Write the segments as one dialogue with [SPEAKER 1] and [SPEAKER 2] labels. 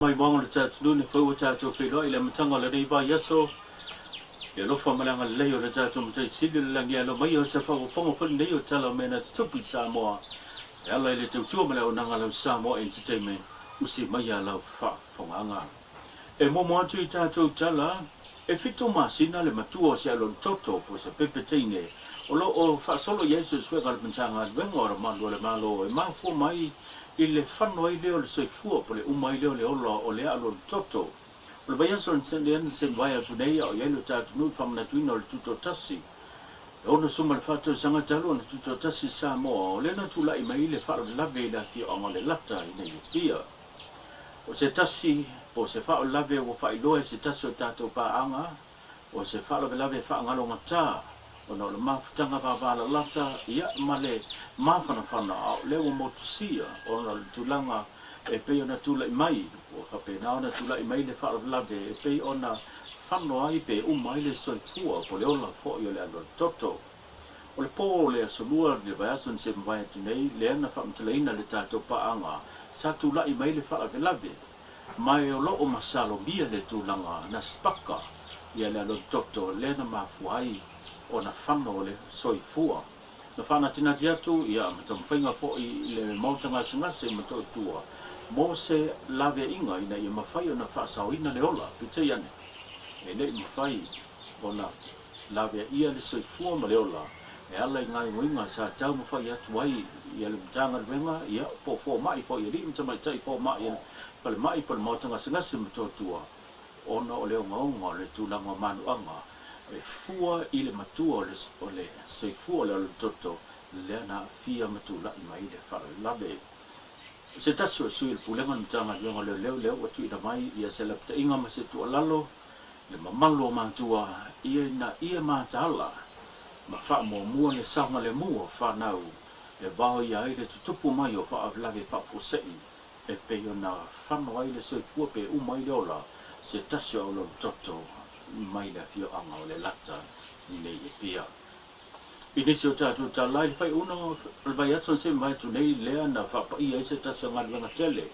[SPEAKER 1] Mai moaga o le tatou ne fai ua tatou feiloai i le amataga o lenei vaiaso. Le alofa ma le agalelei o le tatou Matai Sili o le lagi e alo mai o se faaopoopoga foi lenei o tala o mea na tutupu i Samoa e ala i le tautua ma le auaunaga a lau Samoa Entertainment usi mai a lau faafofogaaga. E muamua atu i tatou tala, e fitu masina le matua o se aloalitoto po o se pepe teine o lo o faasolo i ai suesuega a le Matagaluega o Malu a le Malo e mafua mai i le fano ai lea o le soifua po o le uma ai lea o le ola o le alualutoto. O le vaiaso na se mavae atu nei a o i ai lo tatou atunuu i le faamanatuina o le Tutoatasi. E 64 tausaga talu ona tutoatasi Samoa, o lea na tulai mai le faalavelave i le afioaga o Lelata i nei Apia. O se tasi po o se faalavelave ua faailoa e se tasi o tatou paaga, O se faalavelave faagalogata ona o le mafutaga vavalalata ia ma le mafanafana a o lea ua motusia ona o le tulaga e pei ona tulai mai, ua faapena ona tulai mai le faalavelave e pei ona fano ai pe uma ai le soifua po o le ola foi o le alualutoto. O le po o le Aso Lua i le vaiaso na se mavae atu nei lea na faamatalaina le tatou paaga sa tulai mai le faalavelave Ma e o lo o masalomia le tulaga na spaka ia le alototo lea na mafua ai ona fano o le soifua. Na faanatinati atu ia ma taumafaiga foi i le Maota Gasegase i Motootua mo se laveaiga ina ia mafai ona faasaoina le ola, peitai ane, e le i mafai ona laveaia le soifua ma le ola e ala i gaoioiga sa taumafai atu ai ia le Matagaluega, ia, po o fomai foi, alii ma tamaitai fomai o le falemai po o le maota gasegase Motootua, ona o le ogaoga o le tulaga o manuaga e fua i le matua o le soifua o le alolototo lea na aafia ma tulai mai le faalavelave. O se tasi o sui o le Pulega o le Matagaluega o Leoleo lea ua tuuina mai ia se lapataiga ma se tuualalo le mamalu o matua ina ia mataala ma faamuamua le saogalemu o fanau e vaoia ai le tutupu mai o faalavelave faafuasei e pei ona fano ai le soifua pe uma ai le ola se tasi o aulualutoto mai le afioaga o Lelata nei e Apia. I nisi o tatou tala i le faaiuga o le vaiaso na se mavae atu nei lea na faapaia ai se tasi o galuega tele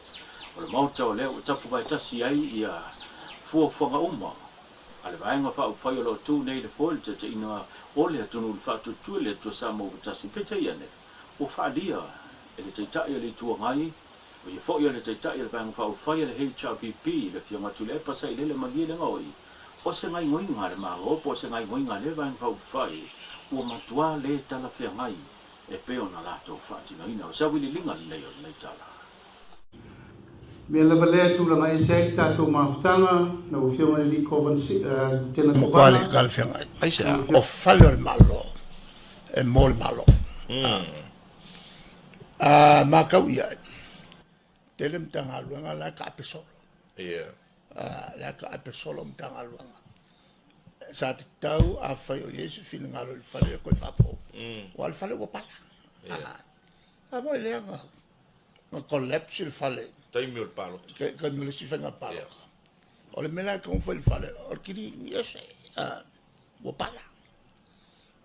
[SPEAKER 1] o le Maota o lea ua tapu vaetasi ai ia fuafuaga uma a le Vaega Faaupufai o lo o tu nei i le foe i le taitaiga o le atunuu i le faatuatua i le Atua Samoa ua tasi. Peitai ane, ua faaalia e le Taitai o le Itu Agai, o ia foi o le Taitai o le Vaega Faaupufai a le HRPP, le Afioga Tuilaepa Sailele Malielegaoi, O se gaoioiga a le Malo po o se gaoioiga a lea Vaega Faaupufai ua matua le talafeagai e pei ona latou faatinoina. O se auiliiliga lenei o lenei tala.
[SPEAKER 2] Mea lava lea e tulaga ese ai le tatou mafutaga, lau Afioga i le Alii Lutena
[SPEAKER 3] Matua le
[SPEAKER 2] Kovana,
[SPEAKER 3] talafeagai.
[SPEAKER 4] Aisea?
[SPEAKER 2] lau
[SPEAKER 3] O
[SPEAKER 2] Afioga.
[SPEAKER 3] fale o le Malo e mo le Malo. A matau i ai, tele Matagaluega la e taape solo. La e taape solo Matagaluega. Sa tatau afai o i ai se finagalo i le fale e toe faafou, aua o le fale ua pala. A foi lea na collapse le fale
[SPEAKER 4] Taimi o le palota.
[SPEAKER 3] Taimi o le isi faiga palota. O le mea la e tatau ona fai i le fale, o le kilini ese, ua pala.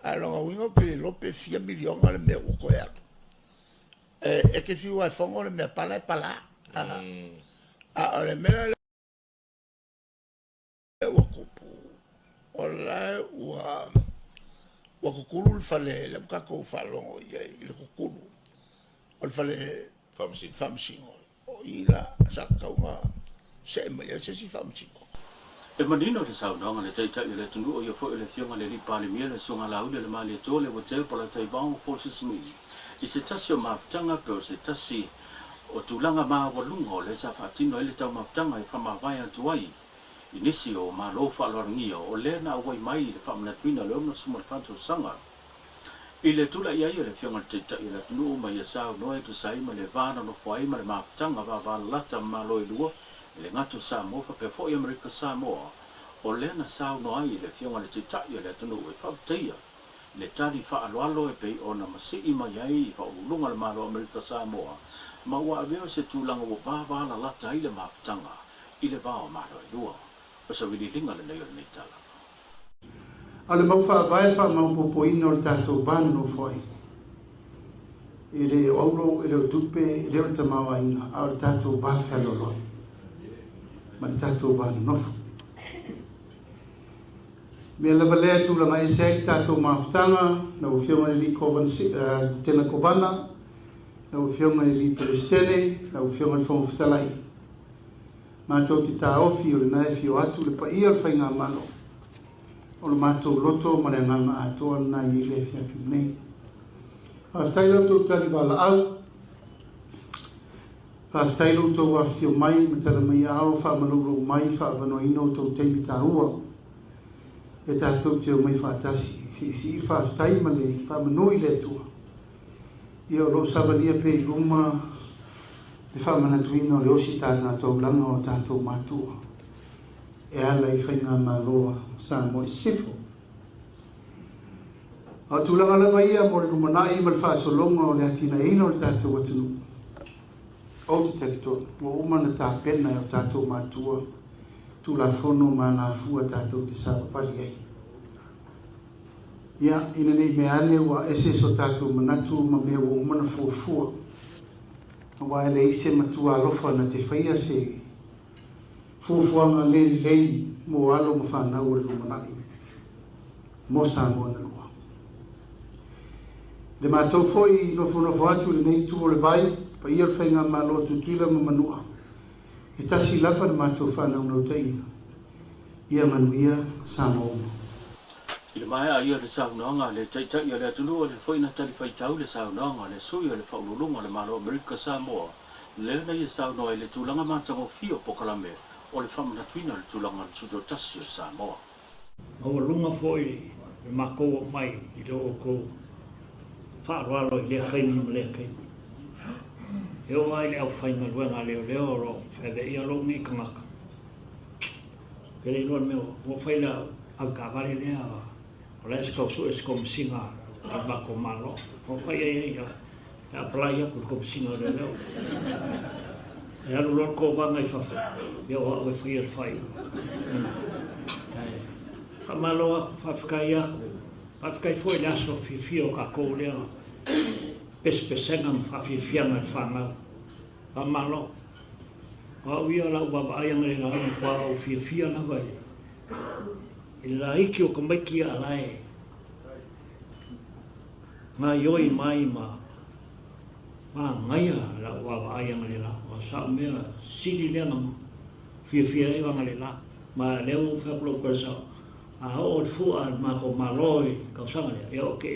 [SPEAKER 3] Ae o lona uiga ou te le iloa pe fia miliona le mea ua toe alu. E te fiu lava e fono le mea pala e pala. A o le mea la lea ua tupu, o la e ua tutulu le fale lea ua tatou faalogo i ai i le tutulu o le fale
[SPEAKER 4] Faamasino.
[SPEAKER 3] Faamasino. O i la sa tatau ona see mai ai se isi faamasino.
[SPEAKER 1] E manino le saunoaga a le Taitai o le atunuu, o ia foi o le Afioga i le Alii Palemia, le Susuga Laauli-a-le-Malietoa, le Uatea Polataivao Fosi Smith, i se tasi o mafutaga pe o se tasi o tulaga maualuga o lea sa faatino ai le taumafutaga e faamavae atu ai i nisi o Malo faaaloalogia o lea na auai mai i le faamanatuina o le 64 tausaga i le tulai ai o le Afioga i le Taitai o le atunuu ma ia saunoa e tusa ai ma le va nonofo ai ma le mafutaga vavalalata ma Malo e lua e le gata o Samoa faapea foi Amerika Samoa o lea na saunoa ai le Afioga i le Taitai o le atunuu e faafetaia le tali faaaloalo e pei ona masii mai ai i Faauluuluga o le Malo o Amerika Samoa ma ua avea o se tulaga ua vavalalata ai le mafutaga i le va o Malo e lua. O se vililiga lenei o lenei tala.
[SPEAKER 2] A o le mau faavae le faamaopoopoina o le tatou va nonofo ai. E le o auro, e le o tupe, e le o le tamaoaiga, a o le tatou va fealoaloai. ma le tatou va nonofo. Mea lava lea e tulaga ese ai le tatou mafutaga, lau Afioga i le Alii Lutena Kovana, lau Afioga i le Alii Peresetene, lau Afioga i le Fofoga Fetalai, matou te taofi o lena e afio atu le paia o le Faigamalo, o lo matou loto ma le agaga atoa lena i le afiafi lenei. Faafetai la outou tali valaau, faafetai lo outou afifio mai ma tala mai aao faamaloulou mai faaavanoaina outou taimi taua e tatou te omai faatasi se i sii le faafetai ma le faamanu i le Atua. Ia o lo o savalia pea i luma le faamanatuina o le ositaga taulaga o tatou matua e ala i Faigamalo a Samoa i Sisifo. A o tulaga lava ia mo le lumanai ma le faasologa o le atinaeina o le tatou atunuu, ou te talitonu ua uma ona tapena e o tatou matua Tulafono ma alafua tatou te savavali ai. Ia, ina ne i mea ane ua ese so tatou manatu ma mea ua uma ona fuafua, aua e leai se matua alofa na te faia se fuafuaga le lelei mo alo ma fanau o le lumanai mo Samoa na lua. I le matou foi nofonofo atu i lenei itu o le vai, paia o le Faigamalo a Tutuila ma Manua, e tasi lava le matou faanaunautaiga, ia manuia Samoa uma.
[SPEAKER 1] I le maea ia o le saunoaga a le Taitai o le atunuu, o lea foi na talifaitau le saunoaga a le Sui o le Faauluuluga o le Malo o Amerika Samoa, lea na ia saunoa i le tulaga matagofie o polokalame o le faamanatuina o le tulaga o le Tutoatasi o Samoa.
[SPEAKER 5] Maualuga foi le makou oo mai i lo outou faaaloalo i lea taimi ma lea taimi. E oo lava i le aufaigaluega a leoleo o lo o feaveaia lou nei tagata, ou te le iloa le mea ua fai le avetaavale lea, o la e tau sue se komesina a le matou Malo. Ua fai ai ai e apply atu i le Komesina o Leoleo. E alu loa le kovana i fafo, ia o au e faia le faaiuga. Ae faamalo atu, faafetai atu. Faafetai foi i le aso fiafia o tatou lea pesepesega ma faafiafiaga i le fanau. Faamalo. O au ia o lau vaavaai analeila ua matua ou fiafia lava i le laiti o tamaiti ia a la e Gaioi mai ma magaia lau vaavaai analeila. O sa'u mea sili lea na fiafia ai o analeila. Ma lea ua ou fai atu lau Peresa, a oo le fua a le matou Malo i le tausaga lea, ia ou te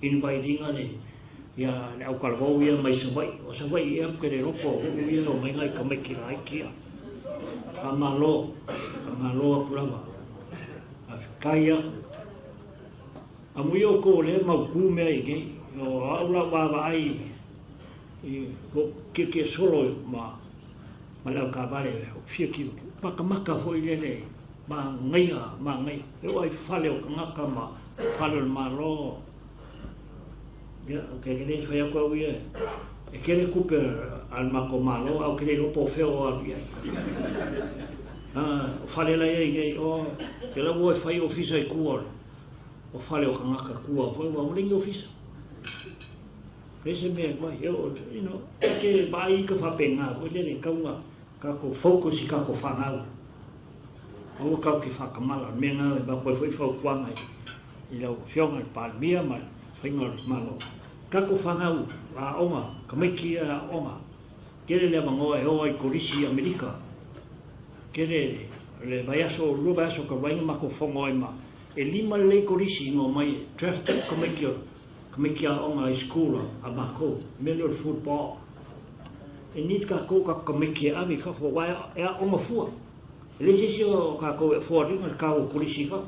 [SPEAKER 5] invite ina le ia le autalavou ia mai Savaii. O Savaii ea ou te le iloa po o nuu ia e omai nai tamaiti laiti ia. Faamalo, faamalo atu lava. Faafetai atu. Amuia outou o lea e mautu mea i inei. O au lau vaavaai i lou tietie solo ma le avetaavale fia kilokilo. Matamata foi lele manaia, manaia. E oo lava i fale o tagata ma fale o le Malo. Ia, ou te le fai atu au ia, e tele tupe a le matou Malo ae ou te le iloa po o fea o alu i ai. O fale la e i ai nei, o, te lau o e fai ofisa i tua o le O fale o tagata tua foi ua ua leai ni ofisa. Leai se mea e fai. You know, e te vaai i ka faapena foi lele tau na tatou focus i tatou fanau. Aua tatou te faatamala. O le mea lena e avatu ai foi fautuaga i lau Afioga i le Palemia ma le faiga o le Malo. Tatou fanau aoga, tamaiti ia e aooga, tele le avanoa e o ai i kolisi i Amerika. Tele le vaiaso, lua vaiaso talu ai na matou fono ai ma E lima lelei kolisi na omai e draft atu tamaiti o tamaiti aoga high school a makou, mea lea o le football. E need kakou kakou tamaiti e ave i fafo aua e aoga fua. E leai se isi o kakou e afford ina le kau o kolisi i fafo.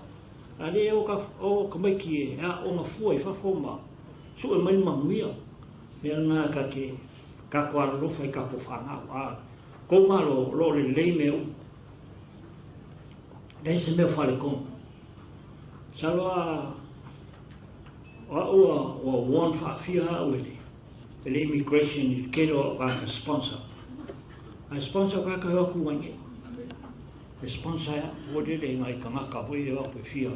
[SPEAKER 5] A lea e o ka o tamaiti e aoga fua i fafo ma sue mai le manuia. Mea lena ka te kakou alolofa i kakou fanau. A kou malo o lo o lelei mea uma. Leai se mea o faletonu. Masalo a o au ua, ua warn faafia au e le, e le immigration i le tele o au tagata sponsor. Ae sponsor tagata e o atu mai nei. E sponsor e au, foi lele i nai tagata foi e o atu e fia.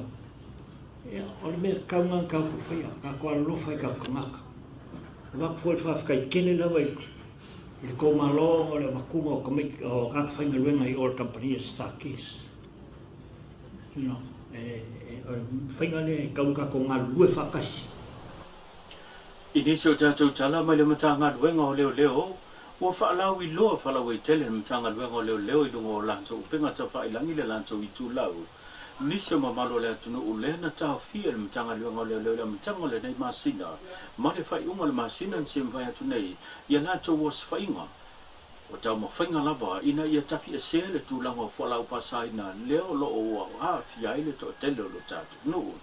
[SPEAKER 5] Ia, o le mea tatau lena na tatou faia, tatou alolofa i tatou tagata. Avatu foi le faafetai tele lava i. I le tou Malo o le avatuga o tamaiti o tagata faigaluega i o i le kamupani a Starkeys. You know, e, e, o le faiga lea e tatau ona tatou galulue faatasi.
[SPEAKER 1] I nisi o tatou tala mai le Matagaluega o Leoleo, ua faalauiloa faalauaitele le Matagaluega o Leoleo i luga o latou upega tafailangi le latou itulau. Nisi o mamalu o le atunuu lea na taofia e le Matagaluega o Leoleo i le amataga o lenei masina ma le faaiuga o le masina na se mavae atu nei i a latou osofaiga o taumafaiga lava ina ia tafiesea le tulaga o fualaau faasaina lea o lo o ua aafia ai le toatele o lo tatou nuu.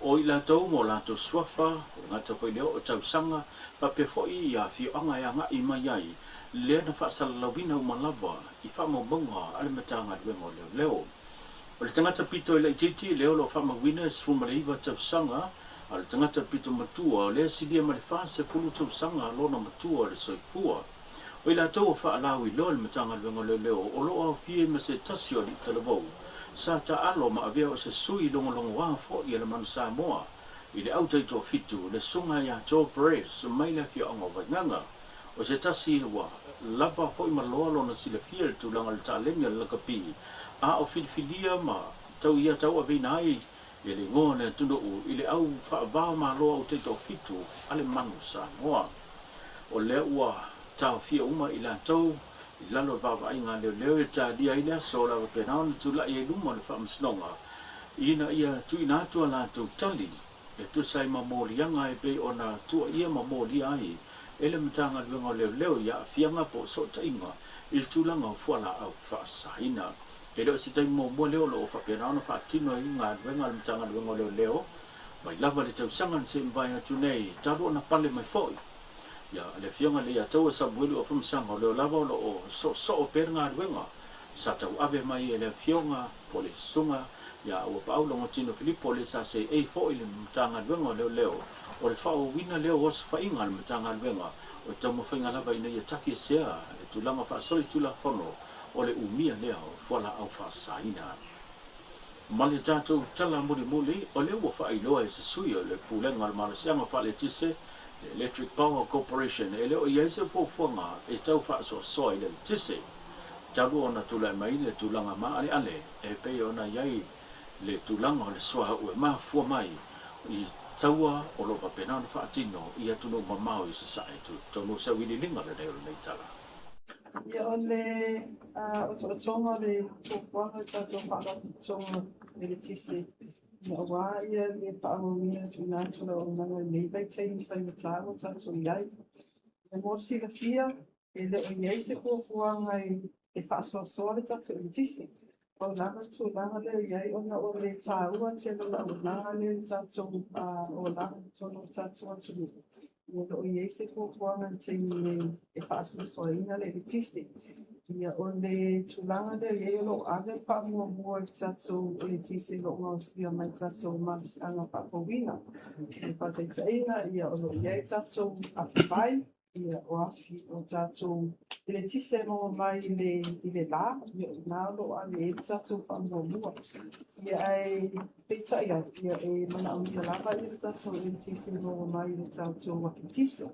[SPEAKER 1] O i latou ma o latou suafa, e le gata foi lea o tausaga faapea foi i afioaga e agai mai ai lea na faasalalauina uma lava i faamaumauga a le Matagaluega o Leoleo. O le tagata pito i laitiiti lea o lo o faamauina e 19 tausaga, a o le tagata pito matua o lea silia ma le 40 tausaga lona matua o le soifua. O i latou o faalauiloa i le Matagaluega o Leoleo o lo o aofia ai ma se tasi o alii talavou sa taalo ma avea o se sui logologoa foi a le Manu Samoa i le au taitoafitu, le Susuga ia Joe Perez mai le afioaga o Vaigaga. O se tasi ua lava foi ma loa lona silafia i le tulaga o le taleni o le lakapi, a o filifilia ma tau ia tauaveina ai le igoa o le atunuu i le au faava o Malo au taitoafitu a le Manu Samoa. O lea ua taofia uma i latou i lalo o le vaavaaiga a leoleo e talia ai le aso o le a faapena ona tulai ai luma o le Faamasinoga ina ia tuuina atu a latou tali e tusa ai ma moliaga e pei ona tuuaia ma molia ai e le Matagaluega o Leoleo i aafiaga po o sootaiga i le tulaga o fualaau faasaina. E le o se taimi muamua lea o lo o faapena ona faatino ai galuega a le Matagaluega o Leoleo mai lava le tausaga na se i mavae atu nei talu ona pale mai foi ia le Afioga i le Iataua Samuelu Afamasaga o lea lava o lo o soosoo pea le galuega sa tauave mai e le Afioga po o le Susuga ia Auapaau Logotino Filipo le sa seei foi i le Matagaluega o Leoleo o le faaauauina lea o osofaiga a le Matagaluega o taumafaiga lava ina ia tafiesea le tulaga faasolitulafono o le umia lea o fualaau faasaina. Ma le tatou tala mulimuli, o lea ua faailoa e se sui o le Pulega o le Malosiaga Faaletise, le Electric Power Corporation, e le o i ai se fuafuaga e tau faasoasoa i le eletise talu ona tulai mai le tulaga maaleale e pei ona i ai le tulaga o le suauu e mafua mai i taua o lo o faapena ona faatino i atunuu mamao i Sasae. Tutotonu o sauiliiliga lenei o lenei tala.
[SPEAKER 6] Ia, o le otootoga o le fuafuaga o le tatou Faalapotopotoga Eletise, aua ia le faaauauina tuuina atu o le auaunaga i lenei vaitaimi faigata ua tatou i ai. Mo le silafia, e le o i ai se fuafuaga e faasoasoa le tatou eletise. Pau lava le tulaga lea e i ai ona o le taua tele o le auaunaga lea i le tatou olaga i totonu o le tatou atunuu. E le o i ai se fuafuaga i le taimi nei e faasoasoaina le eletise. Ia, o le tulaga lea e i ai o lo o ave le faamuamua i le tatou eletise o lo o gaosia mai tatou malosiaga faafouina. O le faataitaiga, ia, o lo o i ai tatou afi vai, ia, o afi o tatou eletise e maua mai i le, i le la, ia, o i ina o lo o ave i ai le tatou faamuamua. Ia, ae peitai ane, ia, e manaomia lava ia le tatou eletise e maua mai i le tatou afi tiso.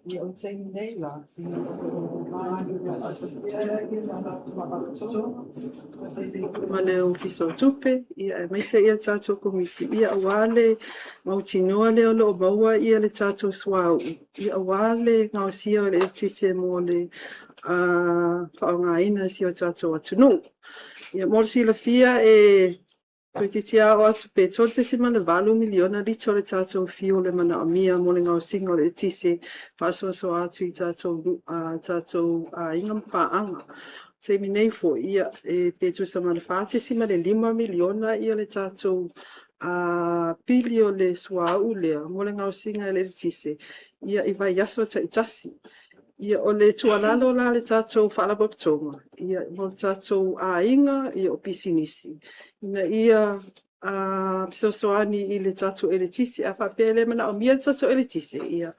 [SPEAKER 6] Ia, o le taimi nei la, ia, o lo o galulue faatasi pea ia le Faalapotopotoga ma le Ofisa o Tupe, ia, aemaise ia le tatou Komiti, ia, aua le mautinoa lea o lo o maua ia le tatou suauu, ia, aua le gaosia o le eletise mo le faaaogaina e si o tatou atunuu. Ia, mo le silafia e toeitiiti lava oo atu pe $3.8 miliona lita o le tatou fuel e manaomia mo le gaosiga o le eletise faasoasoa atu i tatou, tatou aiga ma paaga. O le taimi nei foi, ia, e pe tusa ma le $4.5 miliona ia le tatou pili o le suauu lea mo le gaosiga e le eletise ia i vaiaso taitasi. Ia, o le tuualalo la a le tatou Faalapotopotoga, ia, mo tatou aiga, ia, o pisinisi, ina ia fesoasoani i le tatou eletise. A faapea e le manaomia le tatou eletise, ia,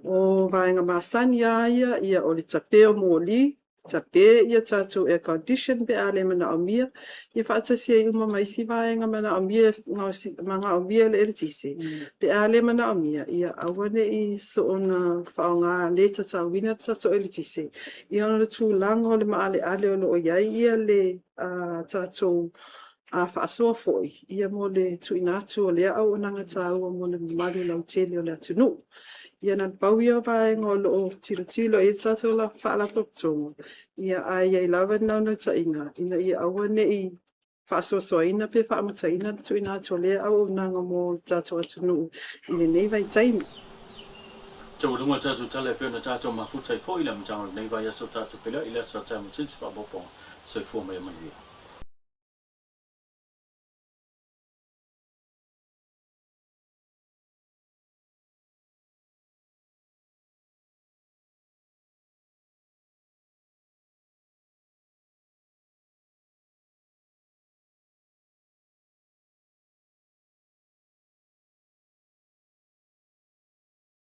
[SPEAKER 6] o vaega masani lava ia, o le tape o moli. Tape ia tatou air condition pe a le manaomia, ia faatasi ai uma ma isi vaega manaomia manaomia le eletise, pe a le manaomia, ia aua ne i soona faaaoga le tatauina le tatou eletise, ia ona o le tulaga o le maaleale o lo o i ai ia le tatou faasoa foi ia mo le tuuina atu o lea auaunaga taua mo le mamalu lautele o le atunuu. Ia na o le pau ia o vaega o lo o tilotilo i ai le tatou Faalapotopotoga, ia ae i ai lava le naunautaiga ina ia aua ne i faasoasoaina pe faamataina le tuuina atu o lea auaunaga mo le tatou atunuu i lenei vaitaimi.
[SPEAKER 1] Taualuga o tatou tala e pei ona tatou mafuta ai foi i le amataga o lenei vaiaso tatou feiloai i le aso a taeao ma se isi faaopoopoga. Soifua ma ia manuia.